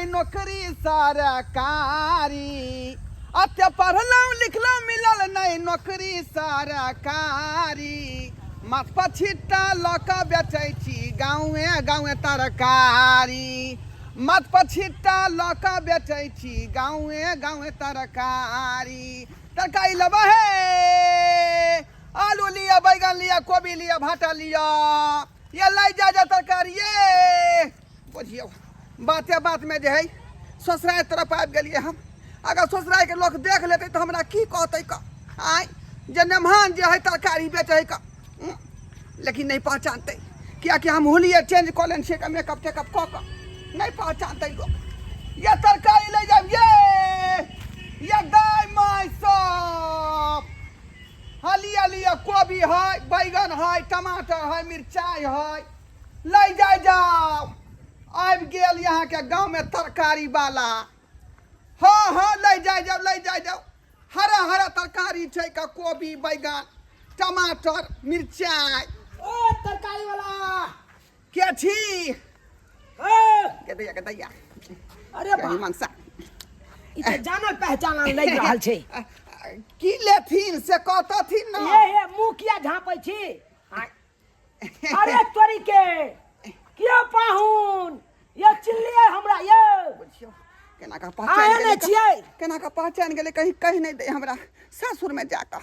नहि नौकरी सरकारी। अते पढ़लहुँ लिखलहुँ मिलल नहि नौकरी सरकारी। माथ पर छिट्टा लऽ कऽ बेचै छी गाँवे गाँवे तरकारी। माथ पर छिट्टा लऽ कऽ बेचै छी गाँवे गाँवे तरकारी। तरकारी लेबै हे, आलू लिअ, बैगन लिअ, कोबी लिअ, भाटा लिअ, ये लै जा जा तरकारी। ये बुझियौ बाते बातमे जे है ससुराल तरफ आबि गेलियै हम। अगर ससुरालके लोक देख लेतै तऽ हमरा की कहतै क आँय जे नेमहान जे है तरकारी बेचै है क, लेकिन नहि पहचानतै, कियाकि हम हुलिये चेंज कऽ लेने छियै मेकअप तेकअप कऽ कऽ, नहि पहचानतै लोक। ये तरकारी लै जाब, ये दाय माय सब, हाँ लिअ लिअ, कोबी है, बैगन है, टमाटर है, मिरचाइ है, लै जाय जाओ। आबि गेल यहाँके गाँवमे तरकारी वाला। हाँ हाँ लै जाय जाओ, लै जाय जाओ, हरा हरा तरकारी छै का, कोबी बैगन टमाटर मिरचाइ। ओ तरकारी वाला के छी? ए के दैया, के दैया। अरे कही मनसा ई तऽ जानल पहचानल लागि रहल छै। की लेथिन से कहतथिन ना। ये हे मुँह किया झाँपै छी? अरे तोरी के किया पाहुन ये चिल्लिए हमरा ये बुझियौ केना का पहचान आहे गेलै ने छियै? केना का पहचान गेलै, कहीं कहि नहि दे हमरा सासुर में जाकऽ।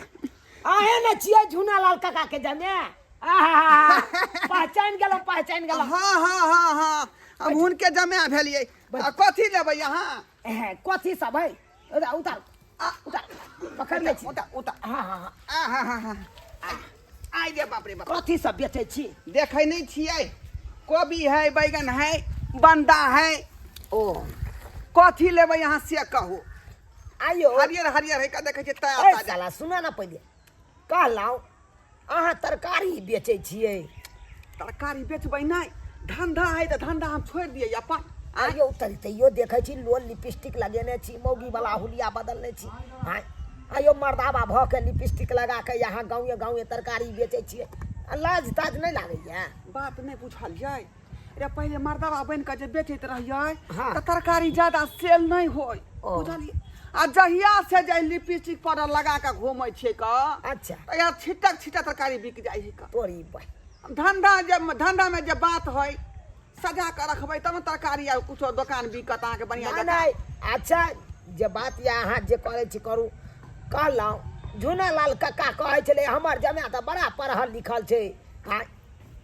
आहे ने छियै झूना लाल काका के जमे? आहा, पहचान गेलहुँ, पहचान गेलहुँ। हाँ हाँ हाँ हाँ, हम हुनके जमे भेलियै। आ कथी लेबै अहाँ? एहे, कथी सब है? उतार उतार उतार, पकड़ लै छी। उतार उतार। हाँ हाँ हाँ। आ हाँ हाँ हाँ, आइ रे बाप रे बाप। कथी सब बेचै छी? देखै नहि छियै, कोबी है, बैगन है, बंदा है। ओ कथी लेबै अहाँ से कहू। आइयो हरियर हरियर है का देखै छियै ताजा ए ताजा। साला सुना ना, पहिले कहलहुँ अहाँ तरकारी बेचै छियै? तरकारी बेचबै नहि, धंधा है तऽ धंधा हम छोड़ि दियै अपन? आइयो तर तैयो देखै छी लोल लिपस्टिक लगेने छी, मौगी वाला हुलिया बदलने छी। आँय आइयो मर्दाबा भऽ के लिपस्टिक लगा के यहाँ गाँवे गाँवे तरकारी बेचै छियै, आ लाज ताज नहि लागैया? बात नहि बुझलियै रे, पहिले मर्दाबा बनि कऽ जे बेचैत रहियै हाँ। तऽ तरकारी ज्यादा सेल नहि होय। ओ। बुझलियै? आ जहिया से जे लिपस्टिक पाउडर लगा कऽ घूमै छियै कऽ, अच्छा, तहिया छिटक छिटक तरकारी बिक जाइ है कऽ। तोरी बा धंधा जे धंधा में जे बात है, सजा कऽ रखबै तब ने तरकारी आ कुछो दोकान बिकत अहाँके बढ़िआँ नहि जकाँ। नहि, अच्छा जे बात यऽ अहाँ जे करै छी करू। कहलहुँ झूना लाल कक्का कहै छलै हमर जमाय तऽ बड़ा पढ़ल लिखल छै। आँय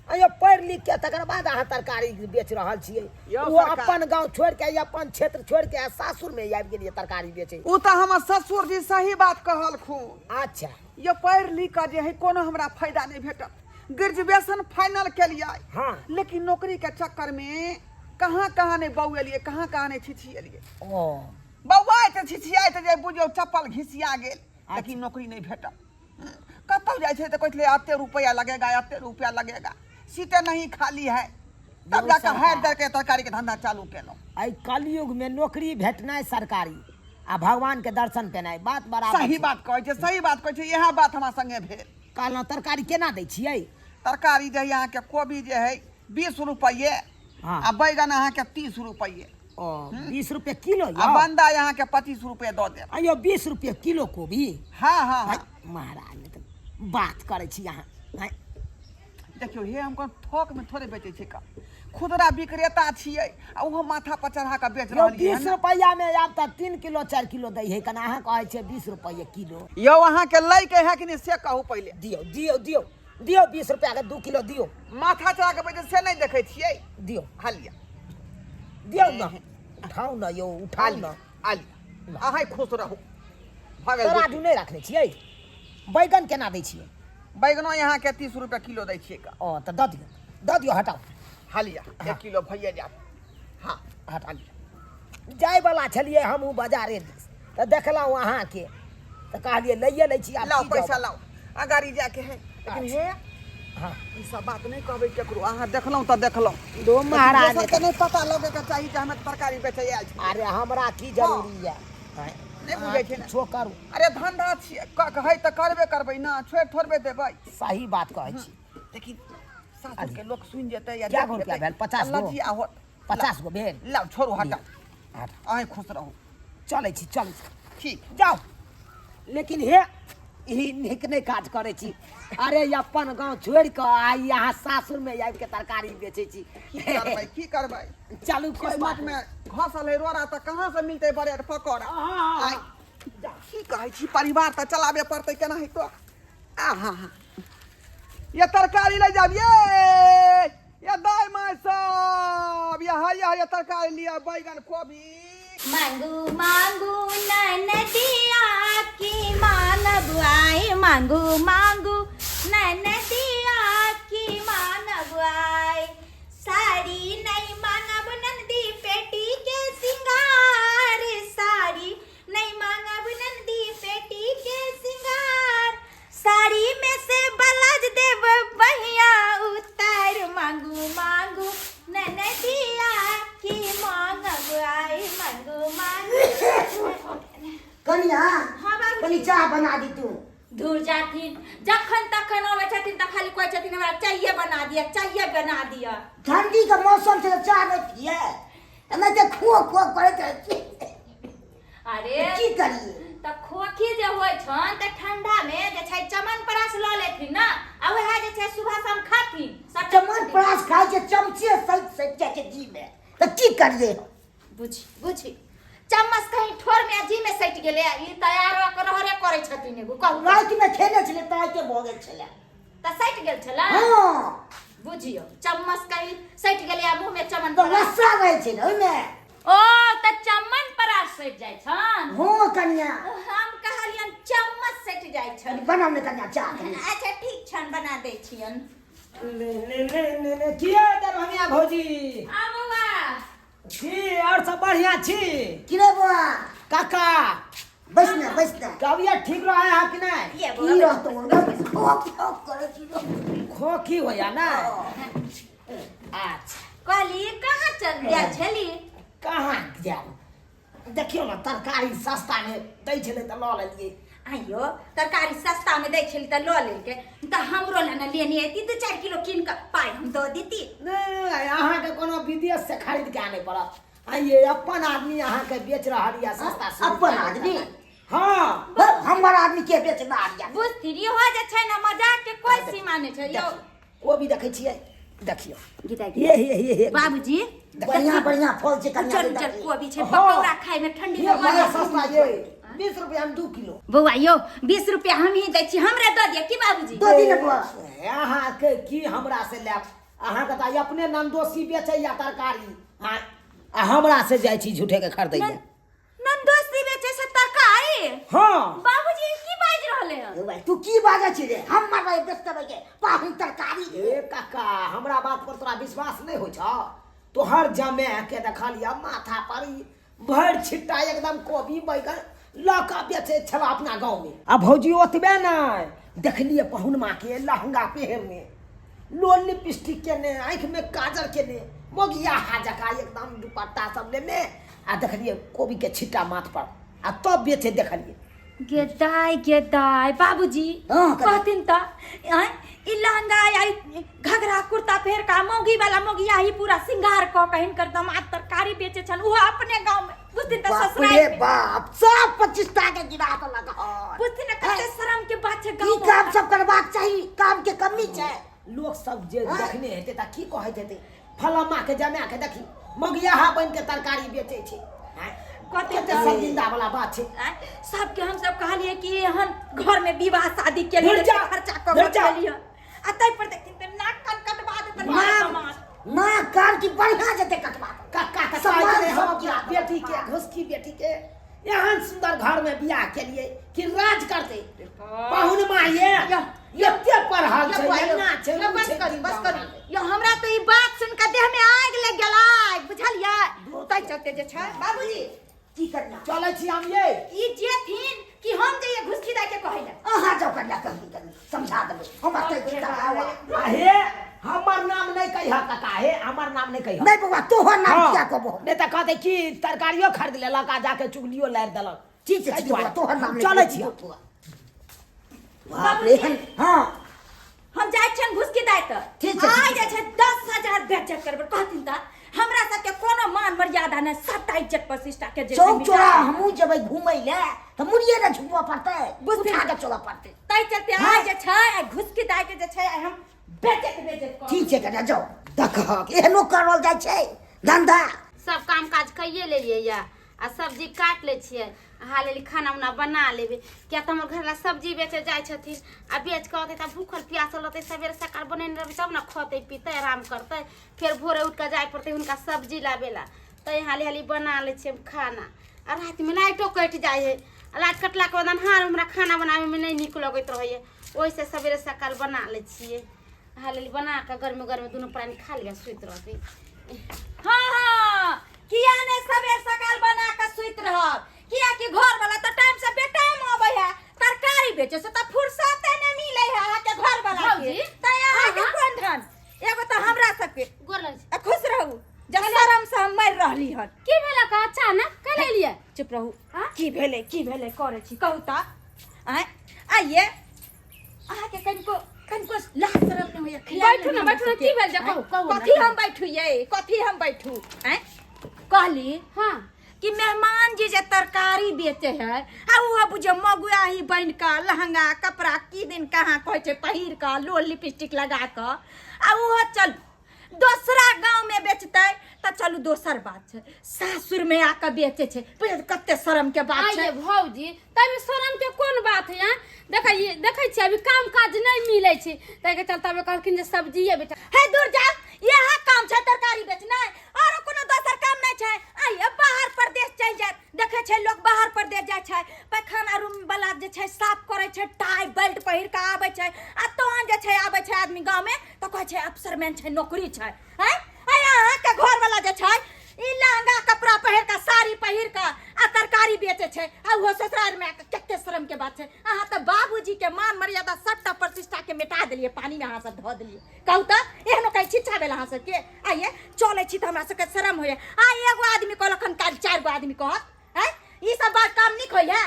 अयो पढ़ि लिख के तकर बाद अहाँ तरकारी बेच रहल छियै? यौ ओ सरकार। अपन गाँव छोड़ि के, अपन क्षेत्र छोड़ि के सासुर में आबि गेलियै तरकारी बेचै। ओ तऽ हमर ससुर जी सही बात कहलखुन। अच्छा। यो पढ़ि लिख कऽ जे है कोनो हमरा फायदा नहि भेटल। ग्रेजुएशन फाइनल केलियै, हाँ, लेकिन नौकरी के चक्कर में कहाँ कहाँ नहि बौएलियै, कहाँ कहाँ नहि छिछिएलियै। ओ बौआइत छिछियाइत जे बुझियौ चप्पल घिसिया गेल, लेकिन नौकरी नहि भेटल। कतहु जाइ छै तऽ कहै छलै एते रुपैआ लगेगा, एते रुपैआ लगेगा, सीटे नहीं खाली है। तब यौ जाकऽ सरकार। हारि दर के तरकारी के धंधा चालू केलहुँ। एहि कलयुग में नौकरी भेटनाइ सरकारी आ भगवान के दर्शन पेनाइ बात बराबर सही छै। बात कहै छै, सही बात कहै छै, इएह बात हमरा संगे भेल। कहलहुँ तरकारी केना दै छियै? तरकारी जे है अहाँके कोबी जे है 20 रुपैए, हाँ। आ बैगन अहाँके 30 रुपैए। ओ 20 रुपए किलो आ यौ? बंदा अहाँके 25 रुपए दऽ देब। अयो 20 रुपए किलो कोबी? हाँ हाँ हाँ। महाराज नहि तऽ बात करै छी अहाँ आँय। देखियौ हे, हम कोन थोक में थोड़े बेचै छियै का, खुदरा विक्रेता छियै आ ओहो माथा पर चढ़ा कऽ बेच यौ रहलियै 20 हन। रुपैआ में आब तऽ 3 किलो 4 किलो दै है कना, अहाँ कहै छियै 20 रुपैआ किलो। यौ अहाँके लै के है कि नहि से कहू पहिले। दियौ दियौ दियौ दियौ, 20 रुपैआ के 2 किलो दियौ। माथा चढ़ा कऽ बेचै से नहि देखै छियै? दियौ। हालिया दियौ ने, उठाउ ने यौ, उठाउ ने। आलिया अहाँ खुश रहू, भऽ गेल। तराजू नहि रखने छियै? बैगन केना दै छियै? बैगनो अहाँके 30 रुपैआ किलो दै छियै का। ओ तऽ दऽ दियौ, दऽ दियौ, हटाउ। हालिया 1 किलो भइए जायत। हाँ हटाउ। हालिया। जायवला छलियै हमहूँ बाजारे दिस तऽ देखलहुँ अहाँके तऽ कहलियै लैए लै छी आब। लाउ की पैसा जाउ? लाउ, आ गाड़ी जाके है, लेकिन हे हाँ ई सब बात नहि कहबै केकरो। अहाँ देखलहुँ तऽ देखलहुँ दो महाराज दोसरके नहि पता लगैके चाही जे हमे तरकारी बेचै आयल छी। अरे हमरा की जरूरी यऽ? नहि बुझै छै ने? किछो करू। अरे धंधा छियै, है तऽ करबे करबै ने, छोड़ि थोड़बे देबै। सही बात कहै छी। लेकिन सासुरके लोक सुनि जेतै या कए देख गो रुपया लेतै, भेल? 50 गो? लज्जिया होत। 50 गो भेल। लाउ, छोड़ू, हटाउ। अहीं खुश रहू। चलै छी, चलै छी। ठीक। जाउ, लेकिन हे ई नीक नहि काज करै छी। अरे अपन गाँव छोड़ि कऽ आइ अहाँ सासुरमे आबि कऽ तरकारी बेचै छी। की करबै, की करबै? चलू, कोइ किस्मत बात में घसल है रोड़ा तऽ कहाँ से मिलतै ब्रेड पकौड़ा? हाँ। आइ की कहै छी, परिवार तऽ चलाबे पड़तै केना हेतौ। आ हा हा, ये तरकारी ले जाब ये, ये दाय माय सब, ये हरियर हरियर तरकारी लिअ, बैगन कोबी। मांगू मांगू ननदिया की मानब आए, मांगू मांगू ननदिया की मानब आए, साड़ी नहीं मांगब नंदी पेटी के सिंगार, साड़ी नहीं मांगब नंदी पेटी के सिंगार, साड़ी में से ब्लाउज देब बहिया उतार, मांगू मांगू ननदिया की मांगब आई, मांगू मांगू। कनिया, हाँ बाबूजी। कनी चाह बना दी तू। दूर जाथिन, जखन तखन अबै छथिन तऽ खाली कहै छथिन हमरा चाय बना दिअ, चाय बना दिअ। ठंडी के मौसम छै तऽ चाह नहि पिए, नहि तऽ खो खो करैत रहै छी। अरे की करिए? तऽ खोखी जे होइ छन तऽ ठंडा में जे छै चमन प्रास लऽ लेथिन ने, आ वएह जे छै सुबह शाम खाथिन सबटा। चमन प्रास खाइ छै, चमचे सैत सैत जाइ छै जी में, तऽ की करिए? बुझी बुझी, चम्मच कहीं ठोर में आ जी में सटि गेलै, आ ई तैयार रहरे करै छथिन एगो कहू। राति में खेने छलै, ताइते भऽ गेल छलै। तऽ सटि गेल छलै? हाँ। बुझियौ, चम्मच कहीं सटि गेलै आ मुँह में चमन तऽ प्रास। लस्सा रहै छै ने ओहिमे। ओ तऽ चमन प्रास सटि जाइ छन? हँ कनिया। हम कहलियन चम्मच सटि जाइ छन। बनाउ ने कनिया चाह कनि। अच्छा ठीक छन, बना दै छियन। ले ले ले ले ले, किए दरभंगिया भौजी? आ बौआ। की और सब बढ़िया छी? की रे बौआ? काका। बैस ने, बैस ने। तबियत ठीक रहे है कि नहीं? ये बौआ, की बैस, रहतो? बैस, बैस। खोक खोक करै छी रो। खोखी होया ना? अच्छा। कहली कहाँ चल गेल छली? कहाँ जायब, देखियौ ने तरकारी सस्ता मे दै छलै तऽ लऽ लेलियै। आइयो तरकारी सस्ता में दै छली तऽ लऽ लेलकै, तऽ हमरो लए ने लेने अयती 2-4 किलो कीन कऽ, पाइ हम दऽ देती। नहि, अहाँके कोनो विदेश से खरीद के आनै पड़त, आइये अपन आदमी अहाँके बेच रहल यऽ सस्ता से। अपन आदमी? हाँ। हे, हमर आदमी के बेचना यऽ? बुझती इहो जे छै ने मजाक के कोई सीमा नहि छै यौ। देखियौ, कोबी देखै छियै, देखियौ। गीता। हे हे हे हे। बाबूजी। बढ़िया बढ़िया फल छै कनिया। उज्जर उज्जर कोबी छै। हाँ। पकौड़ा खाय में ठंडी ये में बड़ा मजा। सस्ता ये, 20 रुपया में 2 किलो। बौआ यौ, 20 रुपया हम ही दै छी, हमरे दऽ दिअ की बाबूजी? दऽ दी ने बौआ। अहाँके की हमरा से लेब, अहाँके तऽ अपने नंदोसी बेचैया तरकारी, हाँ, आ हमरा से जाइ छी झूठे के खरीदै लए। नंदोसी बेचै छै तरकारी? हाँ। बाबूजी, ई की बाजि रहलै हन? हे भाई, तू की बाजै छी रे? हमर रहे बेचते के पाहुन तरकारी। ए काका, हमरा बात पर तोरा विश्वास नहि होइ छौ? तोहर जमे के देखलियै माथा पर ई भरि छिट्टा एकदम कोबी बैगन लऽ कऽ बेचै छल अपना गाँवमे। आ भौजी ओतबे नहि, देखलियै पहुन माँ के लहंगा पहिरने, लोल लिपस्टिक केने, आँखिमे काजर केने, मोगियाहा जकाँ एकदम दुपट्टा सब लेने, आ देखलियै कोबी के छिट्टा माथ पर आ तब बेचे देखलियै। गे दाय, गे दाय, बाबूजी। हाँ, कहियौ। कहथिन तऽ आँय, ई लहंगा आ ई घघरा कुर्ता पहिर कऽ मौगी वाला मौगिया ही पूरा श्रृंगार कऽ कऽ हिनकर दामाद तरकारी बेचे छन, ओहो अपने गाँव में, बुझथिन तऽ बाप ससुराल रे में। बाप, सब 25 टाका गिरा देलक हन। बुझथिन ने कते शरम के बात छै ई गाँव में। काम सब करबाक चाही, काम के कमी छै। लोक सब जे देखने हेतै तऽ की कहैत हेतै? फलामा के जमा के देखी मगियाहा बन के तरकारी बेचै छै, आँय? कते कते शर्मिंदा वाला बात छै। आँय, सबके हम सब कहलिए कि एहन घर में विवाह शादी के लिए धुर जा, खर्चा कऽ धुर जा। के लिए, आ ताहि पर देखथिन तऽ नाक कान कटवा देतन नाक- समाज। नाक कान की बढ़िया जेतै कटवा। कक्का के सम्मान कहै छलै हम सब अपना गिरा देलक। बेटी के, घुसकी बेटी के एहन सुंदर घर में बियाह केलिए कि राज करते पाहुन माये एते पढ़ल छै, एना छै, यो, उ बस छै, करू, बस जिंदा करू यो, हमरा तऽ ई बात सुन कऽ देह में आगि लागि गेल आगि, बुझलियै? ताहि चलते जे छै बाबूजी। की करना? चलै छी हम ये। ई जेथिन कि हम जइए घुसकी दाइ के कहै लए? अहाँ जाउ कन्या, कहबी कनी समझा देबै हमरा तै की करावा। आ हे, हमर नाम नहि कहिह काका, हे हमर नाम नहि कहिह। नहीं बौआ, तोहर नाम हाँ। किया कहबो हम? नहि तऽ कहतै कि तरकारियो खरीद लेलक आ जाके चुगलियो लारि देलक। ठीक छै, ठीक छै बौआ, तोहर नाम नहि चलै कहबो। छियौ। बाप रे। हाँ। हम जाइ छियनि घुसकी दाइ तऽ ठीक छै, आइ ठीक जे छै 10,000 बेचत करबै, कहथिन तऽ हमरा सबके कोनो मान मर्यादा मर्यादा नहि सबटा इज्जत प्रतिष्ठा के जे छै चौक मिटा चौरा हमहूँ जेबै घूमै लए तऽ मुड़िए ने झुकबऽ पड़तै बुझथिन। उठा कऽ चलऽ पड़तै। ताहि चलते आइ जे छै आइ घुसकी दाइ के जे छै आइ हम बेजत बेजत कऽ ठीक छै कनिया, जाउ देखहक एहनो करल जाइ छै धंधा। सब काम काज कैये लेलियै यऽ आ सब्जी काटि लै छियै, हाल हाली खाना उना बना लेबै, किया तऽ हमर घरवला सब्जी बेचै जाइ छथिन आ बेच कऽ अतै तऽ भूखल प्यासल रहतै। सवेरे सकाल बनेने रहबै तब ने खतै पीतै, आराम करतै। फेर भोरे उठि कऽ जाय पड़तै हुनका सब्जी लाबै लए। तऽ हाली हाली बना लै छियै हम खाना। आ रातिमे लाइटो कटि जाइ हइ आ लाइट कटलाके बाद अन्हार हमरा खाना बनाबैमे नहि नीक लगैत रहैए, ओहिसँ सवेरे सकाल बना लै छियै। हाली हाली बना कऽ गरमे गरमे दुनू प्राणी खा लेबै आ सुति रहबै। हाँ हाँ, किया ने सबेर सकाल बना के सुति रहब, किया कि घर वाला तो टाइम से बेटाइम आबै है, तरकारी बेचे से तो फुर्सते ने मिले है अहाँ के घर वाला के। भौजी, त अहाँ के हाँ। कोन धन एगो तो हमरा सबके गोर लगै छी। आ खुश रहू, जब शरम से हम मरि रहली हन। की भेलक अचानक कहि लेलियै? चुप रहू। हाँ? की भेलै की भेलै करै छी कहू तऽ? आँय आइये अहाँके कनिको कनिको लाज शरम नहि होइए? ख्याल बैठू ने, नहि बैठू ने, हमरा की भेल जे सबके? कहू, कहू ने। कथी हम बैठू ये, कथी हम बैठू? आँय कहली हाँ कि मेहमान जी जे तरकारी बेचे है आ उहो बुझे मगुआही बनि कऽ लहंगा कपड़ा की दिन कहाँ कहै छै पहिर कऽ लोल लिपस्टिक लगा कऽ, आ उहो चल दोसरा गाँव में बेचतै तऽ चलू दोसर बात छै, सासुर में आके बेचे छै, बुझलियै कते शरम के बात छै। आइये भौजी, ताहिमे शरम के कोन बात है? आँय देखै देखै छियै अभी काम काज नहि मिलै छै, ताहिके चलते अभी कहलखिन जे सब्जिए बेच। हे दूर जाओ, इएह काम छै तरकारी बेचनाइ, आरो कोनो दोसर काम नहि छै। आइये बाहर प्रदेश चलि जायत, देखै छै लोक बाहर प्रदेश जाइ छै, पैखाना रूम वाला जे छै साफ करै छै, टाई बेल्ट पहिर कऽ आबै छै, आ तहन जे छै आबै छै आदमी गाँवमे तऽ कहै छै अफसरमैन छै, नौकरी छै। हैं आइ अहाँके घर वाला जे छै ई लहंगा कपड़ा पहिर कऽ साड़ी पहिर कऽ आ तरकारी बेचै छै, आ ओहो ससुराल मे आके, कते शरम के बात छै। अहाँ तऽ बाबूजी के मान मर्यादा सबटा प्रतिष्ठा के मिटा देलियै, पानी मे अहाँ सब धऽ देलियै। कहू तऽ एहनो कहीं शिक्षा भेल अहाँ सबके? आइये चलै छी तऽ हमरा सबके शरम होइए। आ एगो आदमी कहलक हन, काल्हि चारि गो आदमी कहत। हैं ई सब बात काम नीक होइए?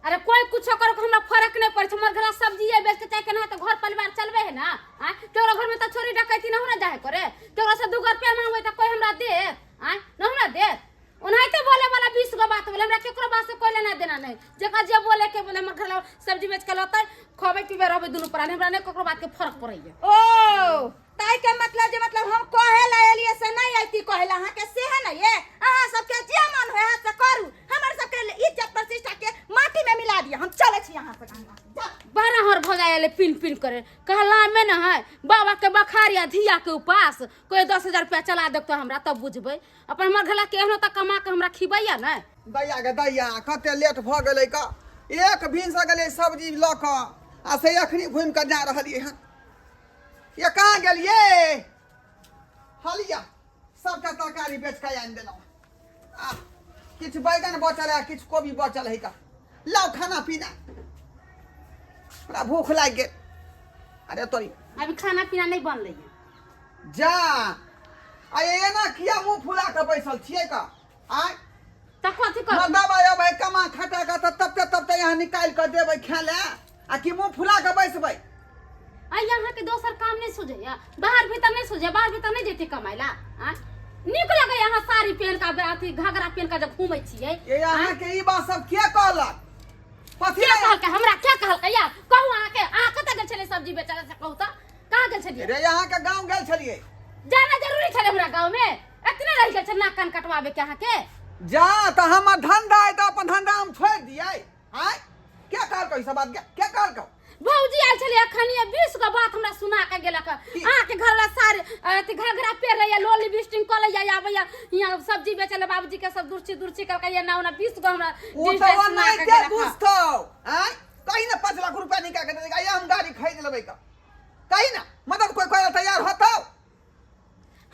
अरे कोई कुछो करो हमरा फर्क नहीं पड़े छै, हमर घर सब्जी बेच के चाहे केना तऽ घर परिवार चलबे है ना। आँय तोरा घर में तऽ चोरी डकैती न होना जाहे करे, तोरा से 2 रुपया मांगबे तऽ कोई हमरा देत? आँय न हमरा देत? ओनाहिते बोले वाला 20 गो बात बोले, हमरा केकरो बात से कोई लेना देना नहीं, जेकरा जे बोले के बोले। हमर घर सब्जी बेच के लतै, खबै पीबै रहबै दुनू प्राणी, हमरा नहीं केकरो बात के फर्क पड़ैया। ओ ताई के मतलब जे मतलब हम कहे ला एलिए से नहीं आती कहे ला अहाँ के से है ना, ये अहाँ सबके जे मन होय है से करू, हमर सबके इज्जत प्रतिष्ठा के माटी में मिला दिया। हम चले छी अहाँ से जा। बड़ा हर भऽ जाइ पिन पिन करे कहला में न है बाबा के बखार या धिया के उपास, कोई 10,000 रुपया चला देखतो हमरा तब बुझबै। अपन हमर घला के एहनो तक कमा के हमरा खिबैया ने। दैया गे दैया, कते लेट भऽ गेलै का, एक भिनसर गेलियै सब्जी लऽ कऽ आ से अखनी घुमि कऽ जा रहलियै हन। ये कहाँ गेलियै? हलिया सबटा तरकारी बेच कऽ आनि देलहुँ। आ किछु बैगन बचल है, किछु कोबी बचल है का, लाउ खाना पीना, हमरा भूख लागि गेल। अरे तोरी अभी खाना पीना नहीं बनलै है। जा आ एना किया मुँह फुला कऽ बैसल छियै का? आँय तऽ कथी कर मर्दबा अबै कमा खटा कऽ तऽ तबते तबते यहाँ निकालि कऽ देबै खाय लए, आ कि मुँह फुला कऽ बैसबै? आ यहाँ के दोसर काम नहीं सुझैया, बाहर भीतर नहीं सुझैया, बाहर भीतर नहीं जेती कमाइ ला? आँय नीक लगैया अहाँ साड़ी पहन कऽ अथी घाघरा पहन कऽ जब घूमै छियै। ये अहाँ के ई बात सब के कहलक? कथी के लए? कहलकै हमरा? के कहलकै यार कहू? अहाँ के अहाँ कतऽ गेल छलियै सब्जी बेचऽ से कहू तऽ, कहाँ गेल छलियै? रे अहाँ के गाँव गेल छलियै। जाना जरूरी छलै हमरा गाँव में? एतने रहि गेल छै नाक कान कटवाबे के अहाँ के। जा तऽ हमर धंधा है तऽ अपन धंधा हम छोड़ि दियै? आँय के कहलकौ ई सब बात? के कहलकौ? भौजी आयल छलै अखन 20 गो बात हमरा सुना के गेलक। अहाँ के घर वाला सारे अथी घाघरा पेर लैया, लोल लिपस्टिक कऽ लैया, आबैया हियाँ सब्जी बेचै लए बाबूजी के सब दुर्ची दुर्ची कहलकै एना ओना 20 गो हमरा ओ जींस तऽ सुना के ओनाहिते गेलक। दुसतौ। आँय कही ने 5 लाख रुपया निकालि के दे देगा, हम गाड़ी खरीद लेबै का, कही ने मदद कोई करे तैयार होतौ?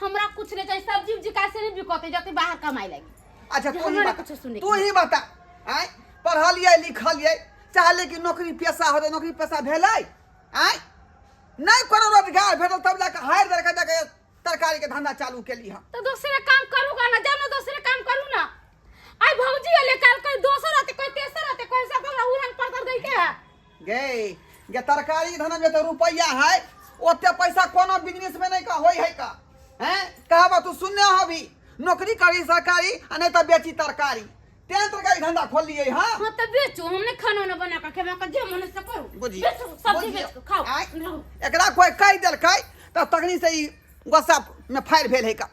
हमरा कुछ नहीं चाहिए, सब्जी उब्जी कैसे नहीं बिकते जते बाहर कमाई लगी। अच्छा जे तू ही हमरा बता, कुछ सुने तू ही बता। आँय पढ़लियै लिखलियै, चाहलियै कि नौकरी पेशा होतै, नौकरी पेशा भेलै? आँय नहि कोनो रोजगार भेटल, तब जाके हारि देलकै, जाके तरकारी के धंधा चालू केली हम। तो दूसरे काम करूँगा ना, जब ना दूसरे काम करू ना। आई भौजी अले काल कोई दोसर आते कोई तेसर आते कोई सब हमरा उड़न पड़तर दै के है। गे गे तरकारी के धंधा में तो रुपया है, ओते पैसा कोनो बिजनेस में नहीं का होई है का। हैं कहबा तू सुनने हबी, नौकरी करी सरकारी आ नहि तऽ बेची तरकारी तें तरकारी धंधा खोललियै हँ हाँ तो बेचो हमने खाना उना बना के खेबे के जे मन से करू बुझियौ बेचो सब्जी बुझियौ। बेच के खाओ आँय? रहू। एकरा कोइ कहि देलकै तऽ तखनी से ई गोस्सा मे फायर भेल है का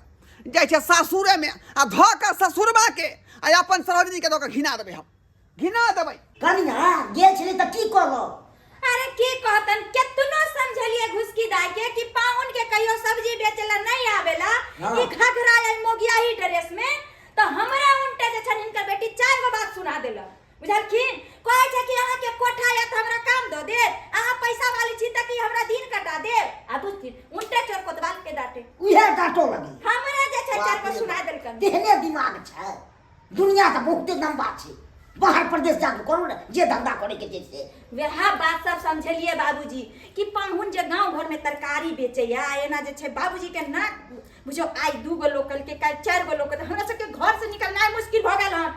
जाइ छै सासुरेमे आ धऽ कऽ ससुरबाके आ अपन सरोजनीके दऽ कऽ घिना देबै हम घिना देबै कनिया गेल छली तऽ की कहलहुँ अरे की कहतन केतनो समझलिए घुसकी दाई के कि पाहुन के कहियो सब्जी बेचेला नहीं आवेला हाँ। ई घघरा या मोगियाही ड्रेस में तो हमरा उनटे जे छन हिनकर बेटी चार गो बात सुना देलक बुझलखिन कहै छै कि अहाँ के कोठा या तऽ हमरा काम दऽ देत अहाँ पैसा वाली छी तऽ कि हमरा दिन कटा देब आ बुझथिन उनटे चोर कोतवाल के डांटे उहे डांटो लगी हमरा जे छै चार गो सुना देलकन तेहने दिमाग छै दुनिया तऽ बहुते लम्बा छै बाहर प्रदेश जाके करू ने जे धंधा करे के छै से वएह बात सब समझलिए बाबूजी कि पाहुन जे गांव घर में तरकारी बेचैया एना जे छै बाबूजी के नाक बुझियौ आइ दू गो लोकल के काल्हि चारि गो लोकल हमरा सबके घर से निकलनाइ मुश्किल भऽ गेल हन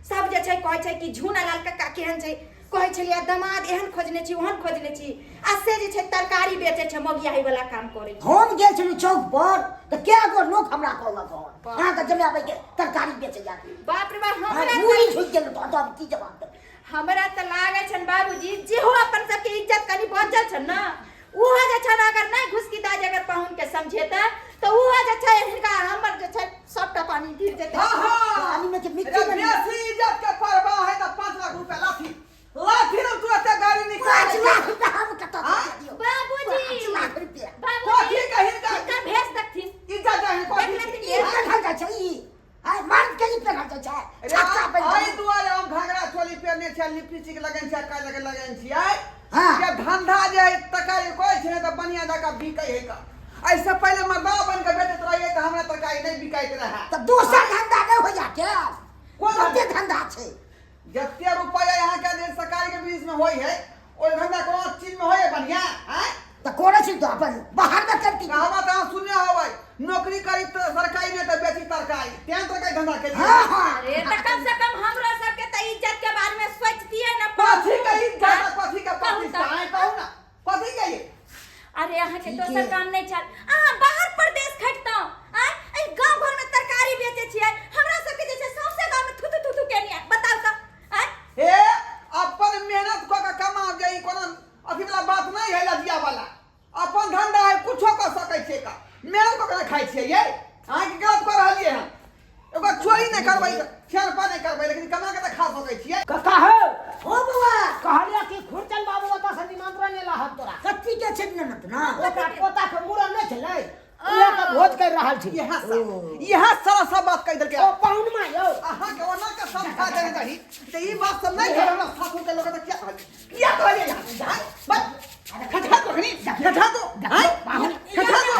सब जे छै कहै छै कि झूना लाल कक्का केहन छै कहै छलियै दमाद एहन खोजने छी ओहन खोजने छी आ से जे छै तरकारी बेचै छै मोगियाही वाला काम करै छै हम गेल छलहुँ चौक पर तऽ कए गो लोक हमरा कहलक हन अहाँके जमाबै के तरकारी बेचै जाके बाप रे बाप हमरा मुड़ी झुकि गेल तऽ हम की जवाब देबै हमरा तऽ लागै छनि बाबूजी जेहो अपन सबके इज्जत कनि बचल छनि ने ओहो जे छनि अगर नहि घुसकी दाज अगर पाहुन के समझेतै तऽ ओहो जे छै हिनका हमर जे छै सबटा पानी गिर जेतै हाँ हाँ पानी में के मिट्टी अरे बनी बेसी इज्जत के परवाह है तो 5 लाख रुपया लाथी लाथी ना तू एते गाड़ी निकाल 5 लाख रुपया हम कतऽ हाँ? से दियौ बाबूजी 5 लाख रुपया बाबूजी कथी के हिनका हिनकर भेज देखथिन इज्जत जाहे कथी देख लेथिन ई पेन्हल जाइ छै ई आइ मर्द के ई पेन्हल जाइ छै अरे छक्का एहि पहिन दुआरे हम घाघरा चोली पहिरने छियै लिपस्टिक लगेने छियै काज लगे लगेने छियै हाँ। के धंधा जे है तरकारी कोइ छै तऽ बढ़िया जकाँ बिकै है का एहिसँ पहिले मर्दा बन के बेचैत रहियै तऽ हमरा तरकारी नहि बिकाइत रहए तऽ दोसर धंधा नहि होइया के कोन कते धंधा छै जते रुपया यहाँ के जे सरकारी के बीच में होई है ओहि धंधा कोनो चीज में होई है बढ़िया आँय तऽ करै छी तऽ अपन बाहर मे करती कहावत अहाँ सुनने होबै नौकरी करी तऽ सरकारी नहि तऽ बेची तरकारी तें तरकारी धंधा के हाँ हाँ अरे तऽ कम से कम हमरो सबके तऽ इज्जत के बारे में सोचतियै ने कथी के इज्जत हाँ? कथी के कहू प्रतिष्ठा तऽ। आँय कहू ना कथी के ये अरे अहाँ के ठीक दोसर है। काम नहीं छल अहाँ बाहर परदेश खटतौ आँय एहि गांव घर में तरकारी बेचै छियै हमरा सबके जे छै सौंसे गांव में थुथु थुथु केने बताउ तऽ आँय हे अपन मेहनत कऽ के कमाब जे ई कोनो अथी वाला बात नहीं है लजिया वाला अपन धंधा है कुछो कर सकै छियै का मेहनत कऽ के नहि खाइ छियै ये अहाँके गलत कऽ रहलियै हन एगो चोरी नहि करबै छेनपा नहि करबै लेकिन कमा के तऽ खा सकै छियै कका हो हो बौआ कहलिया कि खुरचन बाबू ओतऽ से निमंत्रण एला हन तोरा कथी के छै ननद ना ओकरा पोता के मुड़न नहि छलै उएह के भोज कर रहल छी इएह सब इएह सारा सब बात कहि देलकै ओ पाहुनमा यौ अहाँके ओना के समझा देने रही तऽ ई बात सब नहि कहल हमरा सासुर के लोक तऽ किया कहलियै किया कहलियै यहाँ बस खटा दो खनी खटा दो आँय? खटा दो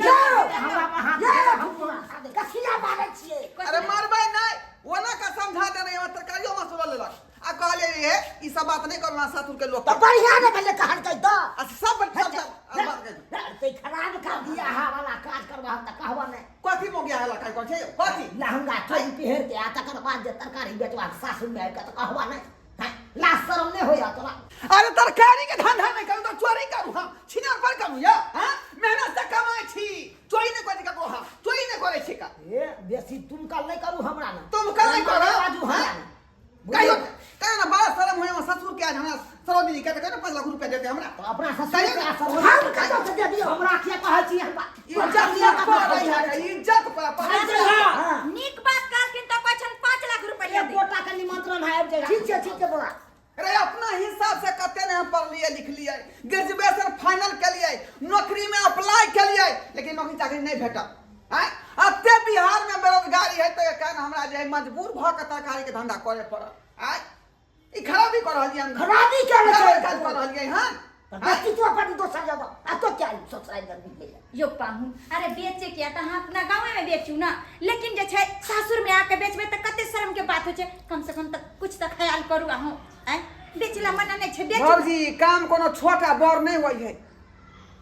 जाओ हमरा अहाँ कथिला बाजै छियै अरे मारबै नहि ओना के समझा देने हमरा तरकारियो मसुरा लेलक आ कहलियै रे ई सब बात नहि करू हमरा सासुर के लोक तऽ बढ़िया ने भेलै कहलकै तऽ अच्छा सब सब सब बात कहि दू। ते खराब कर दिया हा वाला काज करबा हम तऽ कहबा नहि कथी मोगिया हला खाइ कहै छै कथी लहंगा चोली पहिर के आ तकर बाद जे तरकारी बेचबा सासुर में आबि के तऽ कहबा नहि हैं? लाज शरम नहि होइया तोरा अरे तरकारी के धंधा नहि करू तऽ चोरी करू हम छिनार पर करू या हाँ मेहनत से कमाइ छी चोरी नहि करै ककरो हम चोरी नहि करै छी का ए बेसी तुम कल नहि करू हमरा ने तुम कल नहि करू? बाजू हमरा हाँ? ने कहियो कहियो ना बड़ा शरम होय हमरा ससुर के आज हमरा सरोजिनी के कहियो ना 5 लाख रुपया देते हमरा तऽ अपना ससुर के आ सरोजिनी हम कतऽ से दे दियौ हमरा किया कहै छी हमरा इज्जत पर रही है इज्जत पर हाँ। नीक बात कहलखिन तऽ कहै छनि 5 लाख रुपया एक दे गोटा के निमंत्रण है आबि जाएगा ठीक छै ठीक छै बौआ अरे अपना हिसाब से कते ने हम पढ़लिए लिखलिए ग्रेजुएशन फाइनल केलिए नौकरी में अप्लाई केलिए लेकिन नौकरी चाकरी नहीं भेटल आँय एते बिहार में बेरोजगारी है तऽ कारण हमरा जे है मजबूर भऽ के तरकारी के धंधा करे पड़ल आँय ई खराबी कऽ रहलियै हम खराबी करै छै। खराब काज कऽ रहलियै हन तऽ बेटी तू अपन दोसर जगह आ तो क्या ससुराल गर्मी मिले यो पाहुन अरे बेचे किया तऽ अहाँ अपना गाँवे में बेचू ना लेकिन जे छै सासुर में आके बेचबै तऽ कते शर्म के बात होइ छै कम से कम तऽ कुछ तऽ ख्याल करू अहूँ आँय बेचला मना नहि छै बेचू भौजी काम कोनो छोट आ बड़ नहि होइ है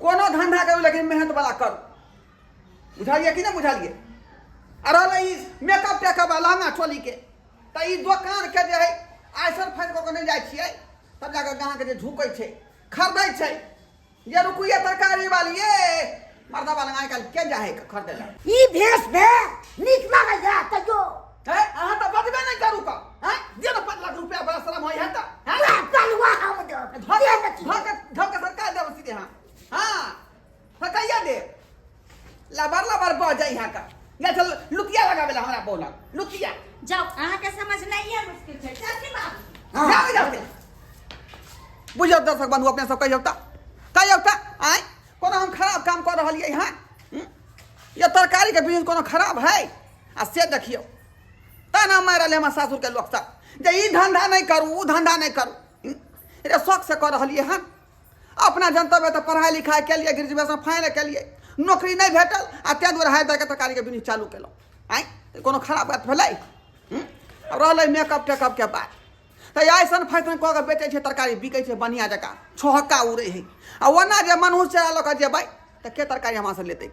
कोनो धंधा करू लेकिन मेहनत वाला करू बुझलियै कि नहि बुझलियै आ रहलै ई मेकअप टेकअप आ लहंगा चोलीके तऽ ई दोकानके जे है आइसन फाइन कऽ कऽ नहि जाइ छियै तब जाकऽ ग्राहक जे झुकै छै खरीदै छै ये रुकुए तरकारी वाली ये मर्दा वाला आइ काल्हि के जाइ है खरीदै लए ई भेष में नीक लागैया बोलल लुतिया। जाओ, अहाँके समझ नहीं है, मुश्किल छै। चल बाबू। जाओ जाओ। बुझियौ दर्शक बंधु, अपने सब कहियौ तऽ, कहियौ तऽ, आँय कोनो हम खराब काम कऽ रहलियै हँ? ये तरकारी के बिजनेस कोनो खराब है? आ से देखियौ तना मारि रहलै हमर सासुरके लोकसभ जे ई धंधा नहि करू, ओ धंधा नहि करू। रे शौक से कऽ रहलियै हन। अपना जनतब तऽ पढ़ाइ लिखाइ केलियै, ग्रेजुएशन फाइनल केलियै, नौकरी नहि भेटल आ ताहि दुआरे हारि दऽ तरकारीके बिजनेस चालू केलहुँ। आँय कोनो खराब बात भेलै? आब रहलै मेकअप टेकअपके बात, तऽ अइसन फैशन कऽ के बेचै छै तरकारी, बिकै छै बढ़िआँ जकाँ, छोहक्का उड़ै है। आ ओना जे मनहूस चेहरा लऽ कऽ जेबै तऽ के तरकारी हमरासँ लेतै?